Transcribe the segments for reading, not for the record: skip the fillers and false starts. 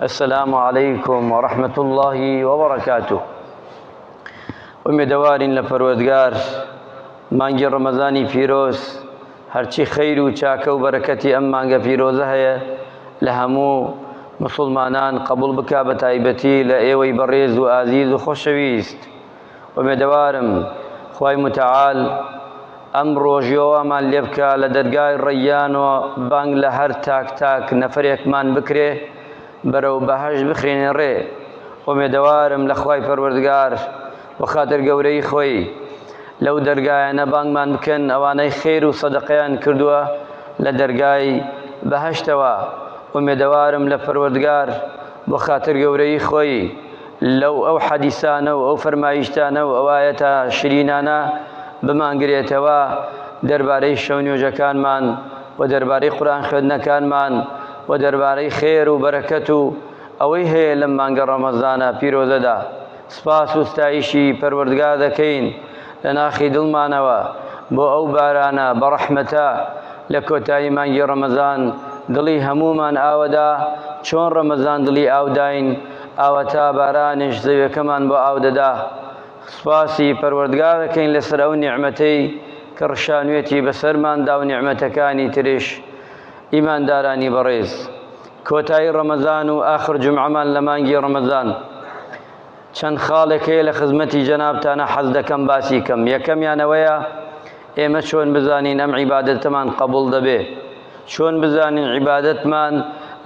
السلام علیکم ورحمة اللە وبرکاته. ئومێدەوارین لە پەروەردگار مانگی ڕەمەزانی پیرۆز هەرچی خەیر و چاکە و بەرەکەتی ئەم مانگە پیرۆزە هەیە لە هەموو مسلمانان قبول بکا بە تایبەتی لە ئێوەی بەڕێز و ئازیز و خۆشەویست. ئومێدەوارم خوای متعال ئەم ڕۆژیەوەمان لێ بکا لە دەرگای ڕەیانەوە بانگ لە هەر تاک تاک نەفەرێکمان بکرێ بەرەو بەهەشت بخرێنە ڕێ. ئومێدەوارم لە خوای پەروەردگار بۆ خاتر گەورەی خۆی لەو دەرگایانە بانگمان بکەن ئەوانەی خێر و سەدەقەیان کردووە لە دەرگای بەهەشتەوە. ئومێدەوارم لە پەروەردگار بۆ خاتر گەورەی خۆی لەو ئەو حەدیسانە و ئەو فەرمایشتانە و ئەو ئایەتە شیرینانە بمانگرێتەوە دەربارەی شەونوێژەکانمان و دەربارەی قورئان خوێندنەکانمان و دەربارەی خێر و بەرەکەت و ئەوەی هەیە لەم مانگە ڕەمەزانە پیرۆزەدا. سپاس و ستایشی پەروەردگار دەکەین لە ناخی دڵمانەوە بۆ ئەو بارانە بەڕەحمەتە لە کۆتایی مانگی ڕەمەزان دڵی هەموومان ئاوەدا، چۆن ڕەمەزان دڵی ئاوداین ئاوەتا بارانیش زەویەکەمان بۆ ئاو دەدا. سوپاسی پەروەردگار دەکەین لەسەر ئەو نیعمەتەی کە ڕشانوێتی بەسەرماندا و نیعمەتەکانی ترش. ئیماندارانی بەڕێز، کۆتایی ڕەمەزان و ئاخر جومعەمان لە مانگی ڕەمەزان چەند خاڵێک هەیە لە خزمەتی جەنابتانە حەز دەکەم باسی کەم. یەکەمیان ئەوەیە ئێمە چۆن بزانین ئەم عیبادەتەمان قبوڵ دەبێ؟ چۆن بزانین عیبادەتمان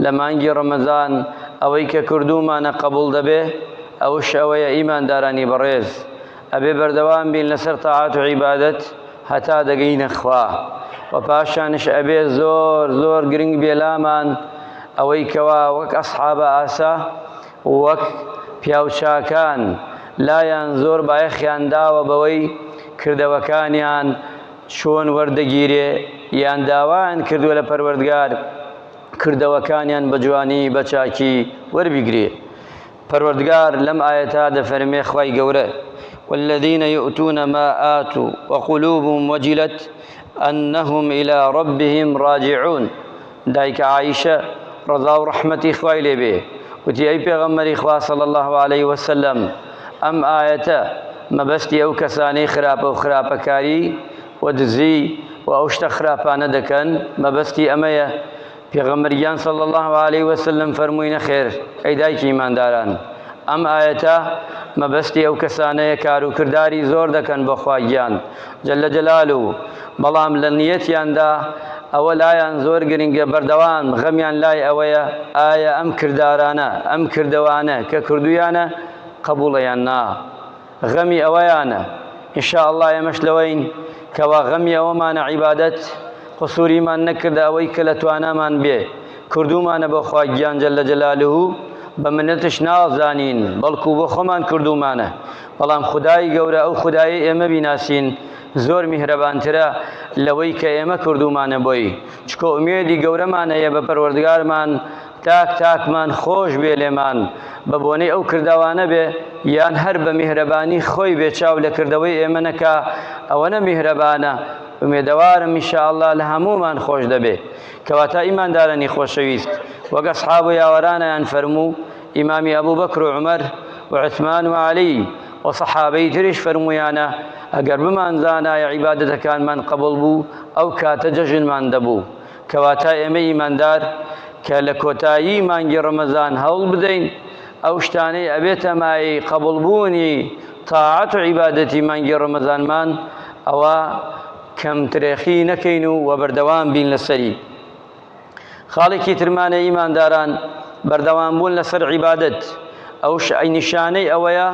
لە مانگی ڕەمەزان ئەوەی کە کردوومانە قبوڵ دەبێ؟ ئەوش ئەوەیە ئیماندارانی بەڕێز ئەبێ بەردەوام بین لەسەر تاعات و عیبادەت هەتا دەگەینە خوا و پاشانش ئەبێ زۆر زۆر گرنگ بێ لامان ئەوەی کەوا وەک ئەسحابە ئاسا وەک پیاوچاکان لایان زۆر بایەخیان داوە بەوەی کردەوەکانیان چۆن وەردەگیرێ یان داوایان کردووە لە پەروەردگار کردەوەکانیان بە جوانی بە چاکی وەربگرێ. پەروەردگار لەم ئایەتە دەفەرمێ خوای گەورە والذین یؤتون ما آتوا وقلوبهم وجلت أنهم إلى ربهم راجعون. دایکە عائشە ڕەزا و ڕەحمەتی خوای لێ بێ وتی ئەی پێغەمبەری خوا صلی الله علیه وسلم ئەم ئایەتە مەبەستی ئەو کەسانەی خراپە و خراپەکاری و دزی و ئەو شتە خراپانە دەکەن مەبەستی ئەمەیە؟ پێغەمبەر گیان صلی اللە علیه وسلم فەرمووی نەخێر ئەی دایکی ئیمانداران ئەم ئایەتە مەبەستی ئەو کەسانەیە کار و کرداری زۆر دەکەن بۆ خوا گیان جل جلالو بەڵام لە نیەتیاندا ئەوە لایان زۆر گرنگە بەردەوام غەمیان لای ئەوەیە ئایا ئەم کردارانە ئەم کردەوانە کە کردویانە قبوڵە یان نا غەمی ئەوەیانە ان شاء اللە ئێمەش لەوەین کەوا غەمی ئەوەمانە عیبادەت قسوریمان نەکردە ئەوەی کە لە توانامان بێ کردومانە بۆ خوا گیان جل جلاله بە منەتش نازانین بەڵکو بۆ خۆمان کردومانە بەڵام خدای گەورە ئەو خدایەی ئێمە بیناسین زۆر میهرەبانترە لەوەی کە ئێمە کردومانە بۆی چکۆ ئومێدی گەورەمان هەیە بە پەروەردگارمان تاک تاکمان خۆش بێ لێمان بە بۆنەی ئەو کردەوانە بێ یان هەر بە میهرەبانی خۆی بێ چاو لە کردەوەی ئێمە نەکا ئەوەنە میهرەبانە ئومێدەوارم ان شاء اللە لە هەموومان خۆش دەبێ کەواتە ئیماندارانی خۆشەویست وەک ئەسحاب و یاوەرانیان فەرموو ئیمامی ئەبوبەکر و عومەر و عوسمان و عەلی و سەحابەی تریش فەرموویانە ئەگەر بمانزانایە عیبادەتەکانمان قبوڵ بوو ئەو کاتە جەژنمان دەبوو کەواتە ئێمەی ئیماندار کە لە کۆتایی مانگی ڕەمەزان هەوڵ بدەین ئەو شتانەی ئەبێتە مایەی قەبوڵبوونی تاعەت و عیبادەتی مانگی ڕەمەزانمان ئەوە کەمترێخی نەکەین و وە بەردەوام بین لەسەری. خاڵێکی ترمانە ئیمانداران بەردەوام بوون لەسەر عیبادەت ئەوش نیشانەی ئەوەیە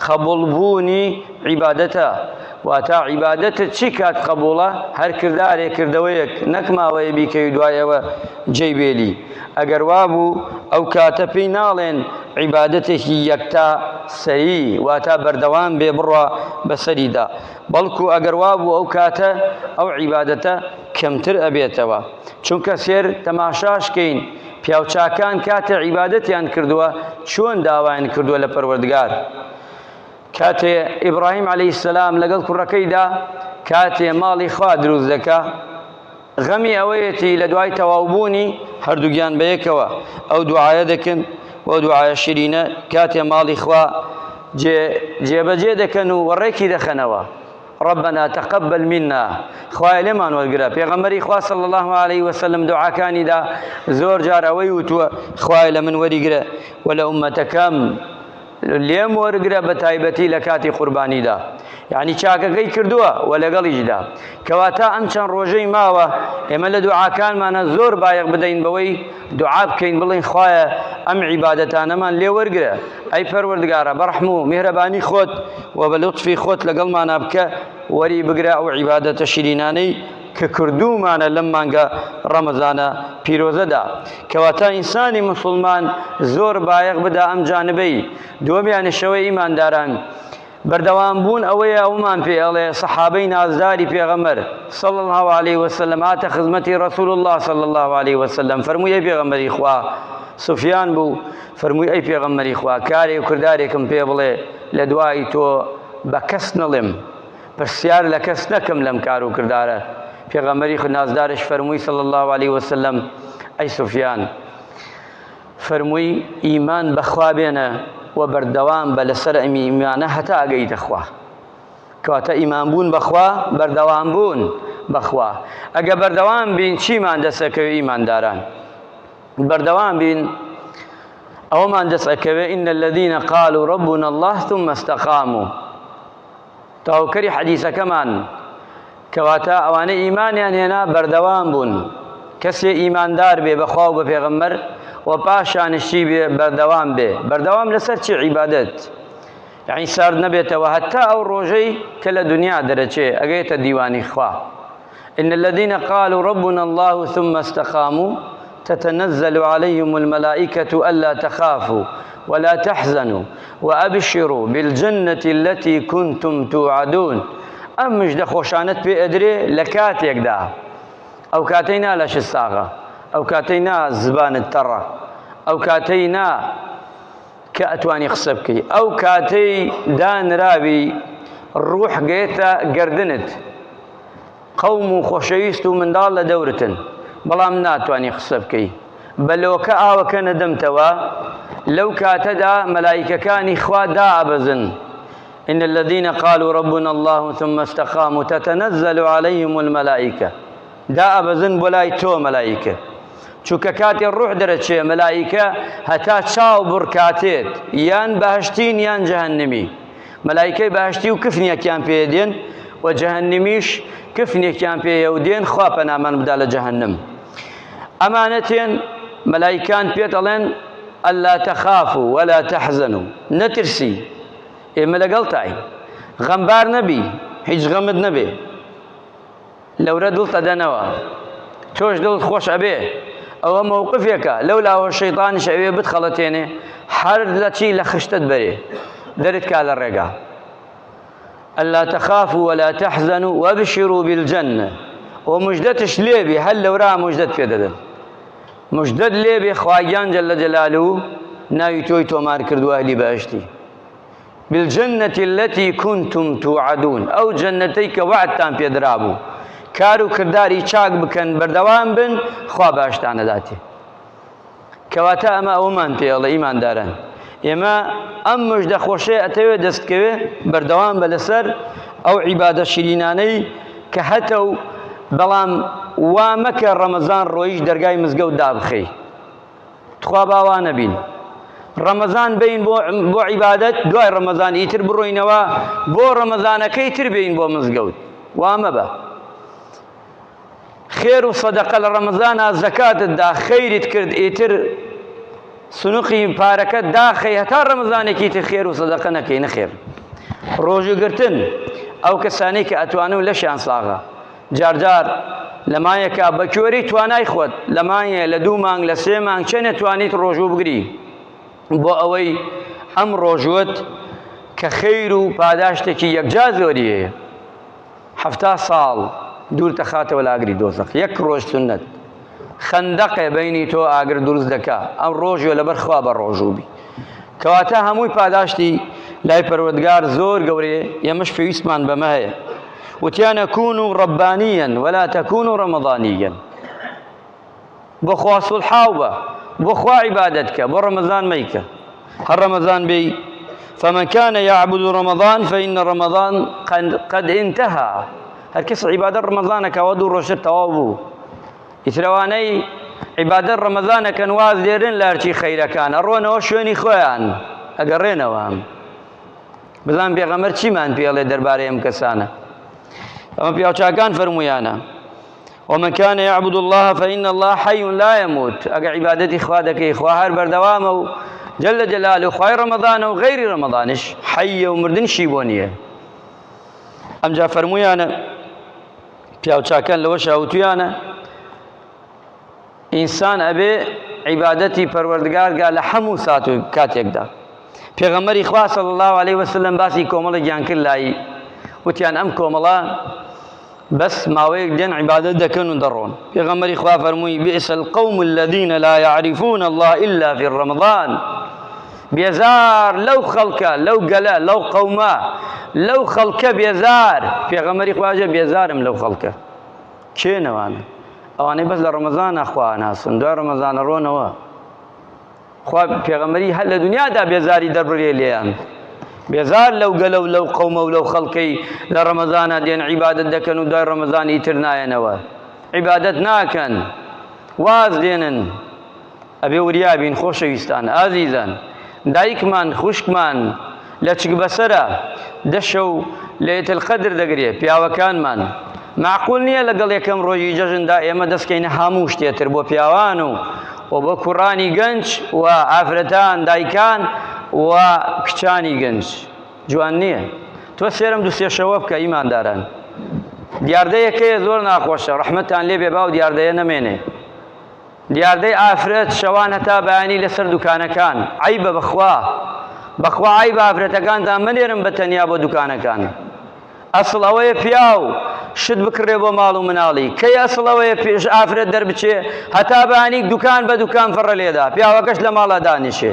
قەبوڵبوونی عیبادەتە واتا عیبادەتت چی کات قەبوڵە هەر کردارێک کردەوەیەک نەک ماوەیە بیکەی دوای ئەوە جێی بێلی ئەگەر وابوو ئەو کاتە پێی ناڵێن عیبادەتێکی یەکتا سەری واتا بەردەوام بێ بڕوا بەسەریدا بەڵکو ئەگەر وابوو ئەو کاتە ئەو عیبادەتە کەمتر ئەبێتەوە چونکە سێر تەماشاشکەین پیاوچاکان کاتێ عیبادەتیان کردووە چۆن داوایان کردووە لە پەروەردگار کاتێ ئیبراهیم عەلەیهی سەلام لەگەڵ کوڕەکەیدا کاتێ ماڵی خوا دروست دەکا غەمی ئەوەیەتی لە دوای تەواوبوونی هەردووگیان بەیەکەوە ئەو دوعایە دەکەن. و دوعایە شیرینە کاتێ ماڵی خوا جێ جێبەجێ دەکەن و ڕێکی دەخەنەوە ربنا تقبل منا خوایە لێمان وەرگرە پێغەمبەری خوا صلی الله علیه وسلم دوعاکانیدا زۆر جار ئەوەی وتووە خوایە لە من وەریگرە و لە ئومەتەکەم لێم وەرگرە بە تایبەتی لە کاتی قوربانیدا یعنی چاکەکەی کردووە و لەگەڵیشدا کەواتە ئەم چەند ڕۆژەی ماوە ئێمە لە دوعاکانمانە زۆر بایەخ بدەین بەوەی دوعا بکەین بڵێین خوایە ئەم عیبادەتانەمان لێ وەرگرە ئەی پەروەردگارە بەڕەحم و میهرەبانی خۆت و بە لوتفی خۆت لەگەڵمانا بکە وەری بگرە ئەو عیبادەتە شیرینانەی کە کردوومانە لەم مانگە ڕەمەزانە پیرۆزەدا کەواتە ئینسانی مسلمان زۆر بایەخ بدا ئەم جانبەی دووەمیانیشەوەی ئیمانداران بەردەوام بوون ئەوەیە ئەومان پێ ئەڵێ سەحابەی نازداری پێغەمبەر صلی الله علیه وسلم هاتە خزمەتی رسول الله صلی الله علیه وسلم فەرمووی ئەی پێغەمبەری خوا سفیان بوو فەرمووی ئەی پێغەمبەری خوا کارێک کردارێکم پێ بڵێ لە دوای تۆ بە کەس نەڵێم پرسیار لە کەس نەکەم لەم کار و کردارە پێغەمبەری خوا نازدارش فەرمووی صلی الله علیه وسلم ئەی سفیان فەرمووی، ئیمان بە خوا بێنە و بەردەوام بە لەسەر ئەم ئیمانە هەتا ئەگەیتە خوا. کەواتە ئیمان بوون بە خوا بەردەوام بوون بە خوا. ئەگە بەردەوام بین چیمان دەست ئەکەوێ ئیمانداران؟ بەردەوام بین ئەوەمان دەست ئەکەوێ إن الذين قالوا ربنا الله ثم استقاموا تەواوکەری حەدیسەکەمان کەواتە ئەوانەی ئیمانیان هێنا بەردەوام بوون کەسێ ئیماندار بێ بەخوا و بە پێغەمبەر و پاشانشی بێ بەردەوام بێ بەردەوام لەسەر چی عیبادەت یعنی سارد نەبێتەوە هەتا ئەو ڕۆژەی کە لە دنیا دەرەچێ ئەگەیتە دیوانی خوا إن الذين قالوا ربنا الله ثم استقاموا تتنزل عليهم الملائكة ألا تخافوا ولا تحزنوا وأبشروا بالجنة التي كنتم توعدون ئەم مژدە خۆشانەت پێ ئەدرێ لە کاتێکدا ئەو کاتەی نا لەشت ساغە ئەو کاتەی نا زبانت تەڕە ئەو کاتەی نا کە ئەتوانی قسە بکەی ئەو کاتەی دانراوی ڕوح گەیتە گردنت قەوم و خۆشەویست و منداڵ لە دەورتن بەڵام ناتوانی قسە بکەی بە لۆکە ئاوەکە نەدەمتەوە لەو کاتەدا مەلایکەکانی خوا دائەبەزن إن الذين قالوا ربنا الله ثم استقاموا تتنزل عليهم الملائكة دائەبەزن بۆ لای تۆ مەلایکە چونکە کاتێ ڕوح دەرەچێ مەلایکە هەتا چاو بڕکاتێت یان بەهشتین یان جەهەنمی مەلایکەی بەهشتی و کفنێکیان پێ دێن و جەهەنمیش کفنێکیان پێیە و دێن خوا پەنامان بدا لە جەهەنم ئەمانە تێن مەلایکان پێت ئەڵێن ئەلا تەخافوا ولا تحزنوا نەترسی ئێمە لەگەڵتاین غەمبار نەبی هیچ غەمت نەبێ لەورە دڵت ئەدەنەوە تۆش دڵت خۆش ئەبێ ئەوە مەوقفێکە لەو لاوە شەیتانیش ئەوێ بتخەڵەتێنێ هەر لە چی لە خشتت بەرێ دەرت کا لە ڕێگا ألا تخافوا ولا تحزنوا وابشروا بالجنة ومژدەتش لێبی هەر لەورا مژدەت پێ دەدەن مژدەت لێبێ خواگیان جل جلاله ناوی تۆی تۆمار کردووە ئەهلی بەهشتی بالجنة التي كنتم توعدون ئەو جەنەتەی کە وەعدتان پێدرابوو کار و کرداری چاک بکەن بەردەوام بن خوا باشتان ئەداتێ کەواتە ئەمە ئەومان پێ ئەڵێ ئیمانداران ئێمە ئەم مژدە خۆشەیە ئەتەوێ دەستکەوێ بەردەوام بە لەسەر ئەو عیبادە شیرینانەی کە هەتە و بەڵام وا مەکە ڕەمەزان ڕۆیش دەرگای مزگەوت دابخەی تخوا با وا نەبین ڕەمەزان بین بۆ بۆ عیبادەت دوای ڕەمەزان ئیتر بڕۆینەوە بۆ ڕەمەزانەکەی تر بین بۆ مزگەوت وا مەبە خێر و سەدەقە لە ڕەمەزانا زەکاتت دا خەیرت کرد ئیتر سنوقی پارەکە داخەی هەتا ڕەمەزانێکی تر خێر و سەدەقە نەکەی نەخێر ڕۆژوگرتن ئەو کەسانەی کە ئەتوانن لەشیان ساغە جارجار لە مانگێکا بە کوێرەی توانای خۆت لە مانگێ لە دوو مانگ لە سێ مانگ چەنێ توانیت ڕۆژوو بگری بۆ ئەوەی ئەم ڕۆژوەت کە خەیر و پاداشتێکی یەکجار زۆری هەیە حەفتا ساڵ دوور دەخاتەوە لە ئاگری دۆزەخ یەک ڕۆژ سوننەت خەندەقێ بینی تۆ ئاگر دروست دەکا ئەم ڕۆژوە لەبەر خوا بە ڕۆژوو بی کەواتە هەمووی پاداشتی لای پەروەردگار زۆر گەورەیە ئێمەش پێویستمان بەمە هەیە وتیانە كونوا ربانيا ولا تكونوا رمضانيا بۆ خوا سوڵحاو بە. بۆ خوا عیبادەت کە، بۆ ڕەمەزان مەیکە. هەر ڕەمەزان بێی فمن كان يعبد رمضان فإن رمضان قد انتهى هەر کەس عیبادەت ڕەمەزانەکەوە دوو ڕۆژتر تەواو بوو ئیترەوانەی عیبادەت ڕەمەزانەکەن واز لێرن لە هەرچی خەیرەکان ئەڕۆنەوە شوێنی خۆیان ئەگەڕێنەوە بزان پێغەمبەر چیمان پێڵێ دەربارەی ئەم کەسانە ئەمە پیاوچاکان فەرموویانە ومن كان يعبد الله فإن الله حي لا يموت ئەگە عیبادەتی خوا دەکەی خوا هەر بەردەوامە و جل جلاله خوای ڕەمەضانە و غەیری ڕەمەضانش حەیە و مردنشی بۆ نییە ئەمجا فەرموویانە پیاوچاکان لەوە شاوتویانە ئینسان ئەبێ عیبادەتی پەروەردگار گا لە هەموو سات و کاتێکدا پێغەمبەری خوا صلی الله علیه وسلم باسی کۆمەڵێکیان کرد لای وتیان ئەم کۆمەڵە بەس ماوەیەک دێن عیبادەت دەکەن و دەڕۆن پێغەمبەری خوا فەرمووی بئس القوم الذين لا يعرفون الله إلا في رمضان بێزار لەو خەڵکە لەو گەلە لەو قەومە لەو خەڵکە بێزار پێغەمبەری خواژە بێزارم لەو خەڵکە کێنەوانە ئەوانەی بەس لە ڕەمەزانە خوا ناسن دوای ڕەمەزانە ڕۆنەوە خوا پێغەمبەری هەر لە دنیادا بێزاری دەربڕێ لێیان بێزار لەو گەلە و لەو قەومە و لەو خەڵکەی لە ڕەمەزانە دێن عیبادەت دەکەن و دوای ڕەمەزان ئیتر نایەنەوە عیبادەت ناکەن واز دێنن ئەبێ وریا بین خۆشەویستان ئازیزان دایکمان خوشکمان لە چک بەسەرە دەشەو لەیلەت القدر دەگرێ پیاوەکانمان معقول نییە لەگەڵ یەکەم ڕۆژی جەژندا ئێمە دەستکەینە هەموو شتێتر بۆ پیاوان و و بۆ کوڕانی گەنج و ئافرەتان دایکان و کچانی گەنج جوان نییە تۆ سێرم دوو سێشەوە بکە ئیمانداران دیاردەیەکەیە زۆر ناخۆشە ڕەحمەتان لێ بێ باو دیاردەیە نەمێنێ دیاردەی ئافرەت شەوان هەتا بەیانی لەسەر دوکانەکان عەیبە بەخوا بەخوا عەیبە ئافرەتەکانتان مەنێرن بە تەنیا بۆ دوکانەکان ئەسڵ ئەوەیە پیاو شت بکڕێ بۆ ماڵ و مناڵی کەی ئەسڵ ئەوەیە پێش ئافرەت دەربچێ هەتا بەیانی دوکان بە دوکان فڕە لێدا پیاوەکەش لە ماڵا دانیشێ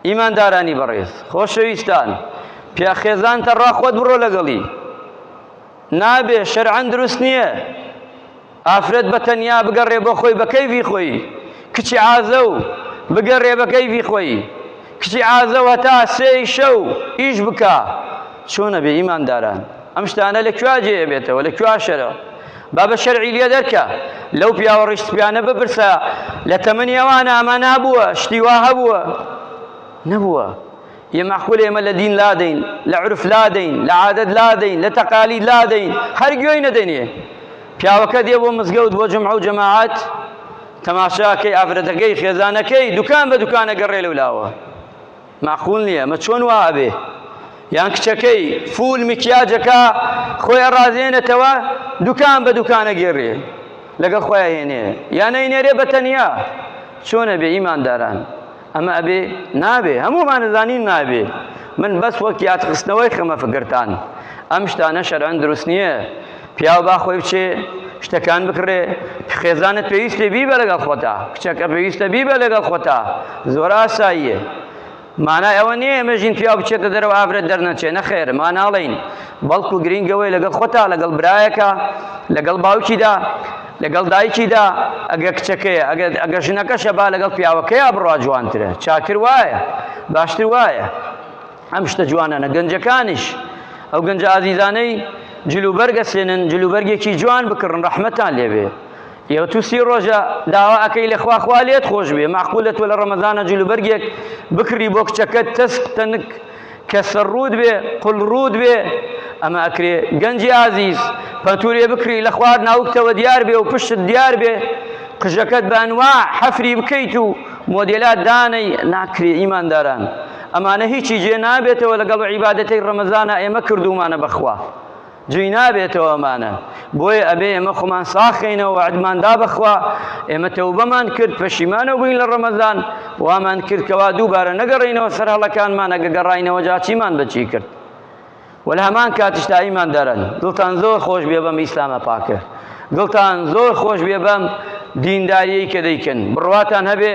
ئیماندارانی بەڕێز خۆشەویستان پیا خێزانتە ڕا خۆت بڕۆ لەگەڵی نابێ شەرعەن دروست نییە ئافرەت بە تەنیا بگەڕێ بۆ خۆی بە کەیفی خۆی کچی عازەو بگەڕێ بە کەیفی خۆی کچی عازەو هەتا سێی شەو ئیش بکا چۆنە بێ ئیمانداران ئەم شتانە لە کوێ جێ بێتەوە لە کوێ شەرع با بە شەرعی لێ دەرکە لەو پیاوە ڕیش سپیانە بپرسە لە تەمەنی ئەوانە ئەمە نابووە شتی وا هەبووە نەبووە یە مەعقولە ئێمە لە دین لادەین لە عورف لادەین لە عادەت لادەین لە تەقالید لادەین هەر گوێی نەدەینێ پیاوەکە دێ بۆ مزگەوت بۆ جمعە و جەماعەت تەماشاکەی ئافرەتەکەی خێزانەکەی دوکان بە دوکانە گەڕێ لەو لاوە معقول نییە مە چۆن وا ئەبێ یان کچەکەی فول مکیاجەکە خۆی ئەڕازێنێتەوە دوکان بە دوکانە گێڕێ لەگەڵ خۆیان هێنێ یان نەینێرێ بە تەنیا چۆنە بێ ئیمانداران ئەمە ئەبێ نابێ هەموومان ئەزانین نابێ من بەس وەک یادخستنەوەی خەمە فکرتان ئەم شتانە شەرعەن دروست نییە پیاو با خۆی بچێ شتەکان بکڕێ خێزانت پێویستە بیبە لەگەڵ خۆتا کچەکە پێویستە بیبە لەگەڵ خۆتا زۆر ئاساییە مانای ئەوە نییە ئێمە ژین پیاو بچێتە دەرەوە ئافرەت دەرنەچێ نەخێر ما ناڵێین بەڵکو گرینگەوەی لەگەڵ خۆتا لەگەڵ برایەکە لەگەڵ باوکیدا لەگەڵ دایکیدا ئەگە کچەکەیە ئەگە ئەگە ژنەکەشە با لەگەڵ پیاوەکەیا بڕوا جوانترە چاکتر وایە باشتر وایە ئەم شتە جوانانە گەنجەکانیش ئەو گەنجە ئازیزانەی جلوبەرگە سێنن جلوبەرگێکی جوان بکڕن ڕەحمەتان لێبێ یەو تو سی ڕۆژە داوا ئەکەی لە خوا خوا لێت خۆش بێ معقولە تۆ لە ڕەمەزانە جلوبەرگێک بکڕی بۆ کچەکەت تەسک تەنک کە سەر ڕووت بێ قول ڕووت بێ ئەمە ئەکرێ گەنجی ئازیز پەنتورێ بکری لە خوار ناوکتەوە دیار بێ و پشتت دیار بێ قژەکەت بە ئەنواع حەفری بکەیت و مۆدێلات دانەی ناکرێ ئیمانداران ئەمانە هیچی جێ نابێتەوە لەگەڵ عیبادەتەی ڕەمەزانە ئێمە کردوومانە بەخوا جێی نابێتەوە ئەمانە بۆیە ئەبێ ئێمە خۆمان ساخەینەوە وعدمان دا بەخوا ئێمە تەوبەمان کرد پەشیمانەوە بووین لە ڕەمەزان وامان کرد کەوا دووبارە نەگەڕینەوە سەر هەڵەکانمان ئەگە گەڕاینەوە جا چیمان بەچی کرد وە لە هەمان کاتیشدا ئیمانداران دڵتان زۆر خۆش بێ بەم ئیسلامە پاکە دڵتان زۆر خۆش بێ بەم دینداریەی کە دەیکەن بڕواتان هەبێ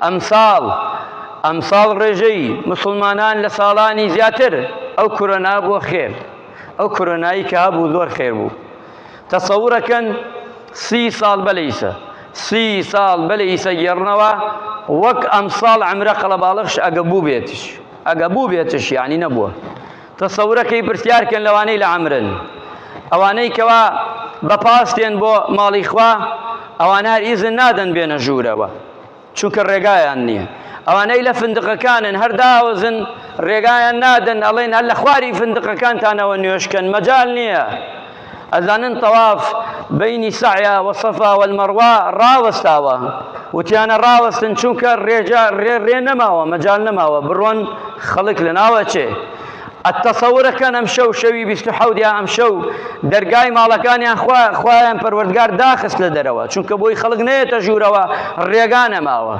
ئەمساڵ ئەمساڵ ڕێژەی مسلمانان لە ساڵانی زیاتر ئەو کۆرۆنا بووە خێر ئەو کۆرۆنایی کە هەبوو زۆر خێر بوو تەسەورەکەن سی ساڵ بەلەیسە. سی ساڵ بەلێ ئیسە گێڕنەوە وەک ئەمساڵ عەمرە قەڵەباڵغش ئەگە بووبێتش ئەگە بووبێتش یعنی نەبووە تەسەورەکەی پرسیارکەن لەوانەی لە عەمرن ئەوانەی کەوا بە پاس تێن بۆ ماڵی خوا ئەوانە هەر ئیزن نادەن بێنە ژوورەوە چونکە ڕێگایان نییە ئەوانەی لە فندقەکانن هەر داوەزن ڕێگایان نادەن ئەڵێن هەر لە خواری فندقەکانتانەوە نوێشکەن مەجال نییە ئەزانن تەواف بینی سەعیا وەسەفا والمەڕوا ڕاوەستاوە وتیانە ڕاوەستن چونکە ڕێجا ڕێ ڕێ نەماوە مەجال نەماوە بڕۆن خەڵک لە ناوەچێ ئەتەسەورەکەن ئەمشەو شەوی 27 یا ئەمشەو دەرگای ماڵەکانیان خوا خوایان پەروەردگار داخست لە دەرەوە چونکە بۆی خەڵک نەیەتە ژوورەوە ڕێگا نەماوە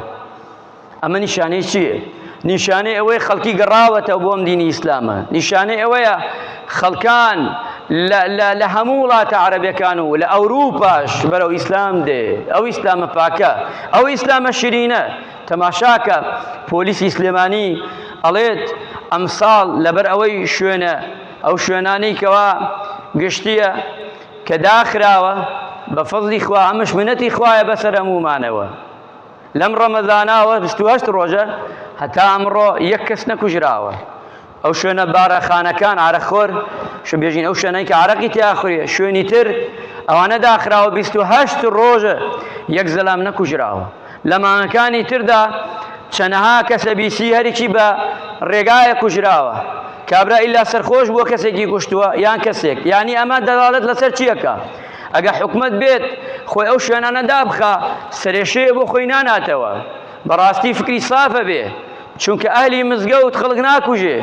ئەمە نیشانەی چییە؟ نیشانەی ئەوەی خەڵکی گەڕاوەتەوە بۆ ئەم دینی ئیسلامە نیشانەی ئەوەیە خەڵکان لە هەموو وڵاتە عەرەبەکان و لە ئەوروپاش بەرەو ئیسلام دێ ئەو ئیسلامە پاکە ئەو ئیسلامە شیرینە تەماشاکە پۆلیسی سلێمانی ئەڵێت ئەمساڵ لەبەر ئەوەی شوێنە ئەو شوێنانەی کەوا گشتیە کە داخراوە بە فەزلی خوا ئەمەش منەتی خوایە بەسەر هەموومانەوە لەم ڕەمەزاناوە 28 ڕۆژە هەتا ئەمڕۆ یەک کەس نەکوژراوە ئەو شوێنە بارەخانەکان عرەخۆر شو بێژین ئەو شوێنەی کە عرەقی تیا خورێ شوێنی تر ئەوانە داخراوە 28 ڕۆژە یەک زەلام نەکوژراوە لە مانگەکانی تردا چەنەها کەسە بیسی هەرێکی بە ڕێگایە کوژراوە کابرا ئیلا سەرخۆش بووە کەسێکی کوشتووە یان کەسێک یعنی ئەمە دەڵالەت لەسەر چیەکە ئەگە حکومت بێت خۆی ئەو شوێنانە دابخا سەرێشەیە بۆ خۆی ناناتەوە بەڕاستی فکری سافە بێ چونکە ئەهلی مزگەوت خەڵک ناکوژێ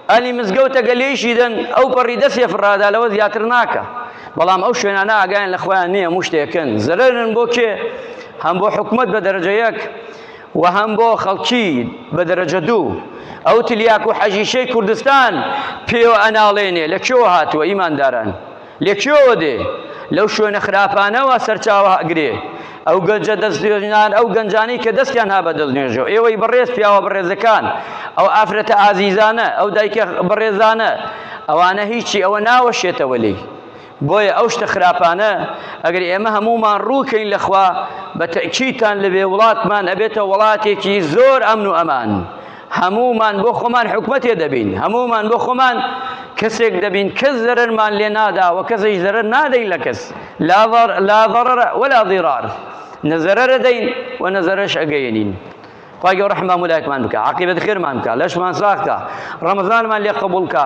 ئەهلی مزگەوتە گە لێیشی دەن ئەو پەڕی دەستێ فڕادا لەوە زیاتر ناکە بەڵام ئەو شوێنانە ئاگایان لە خۆیان نییە هەموو شتێکن زەرەرن بۆ کێ هەم بۆ حکومت بە دەرەجە یەک و هەم بۆ خەڵکی بە دەرەجە دوو ئەو تلیاک و حەژیشەی کوردستان پێوە ئەناڵێنێ لە کوێوە هاتووە ئیمانداران لە کوێوە دێ؟ لەو شوێنە خراپانەوە سەرچاوە ئەگرێ. ئەو گەنجە دەستنوێژان، ئەو گەنجانەی کە دەستیان ها بە دەستنوێژەوە، ئێوەی بەڕێز پیاوە بەڕێزەکان، ئەو ئافرەتە ئازیزانە، ئەو دایکە بەڕێزانە، ئەوانە هیچی ئەوە ناوەشێتەوە لێی. بۆیە ئەو شتە خراپانە ئەگەر ئێمە هەموومان ڕووکەین لە خوا بە تەئکیدتان لەبێ وڵاتمان ئەبێتە وڵاتێکی زۆر ئەمن و ئەمان. هەموومان بۆ خۆمان حکومەتێ دەبین هەموومان بۆ خۆمان کەسێک دەبین کەس زەرەرمان لێ نادا و کەسیش زەرەر نادەین لە کەس لا ضرر ولا ضرار نە زەرەرە دەین و نە زەرەش ئەگەیەنین خوای گەورە ڕەحمان مولایکمان بکە عاقبەت خێرمان بکە لەشمان ساغ کە ڕەمەزانمان لێ قبوڵ کە.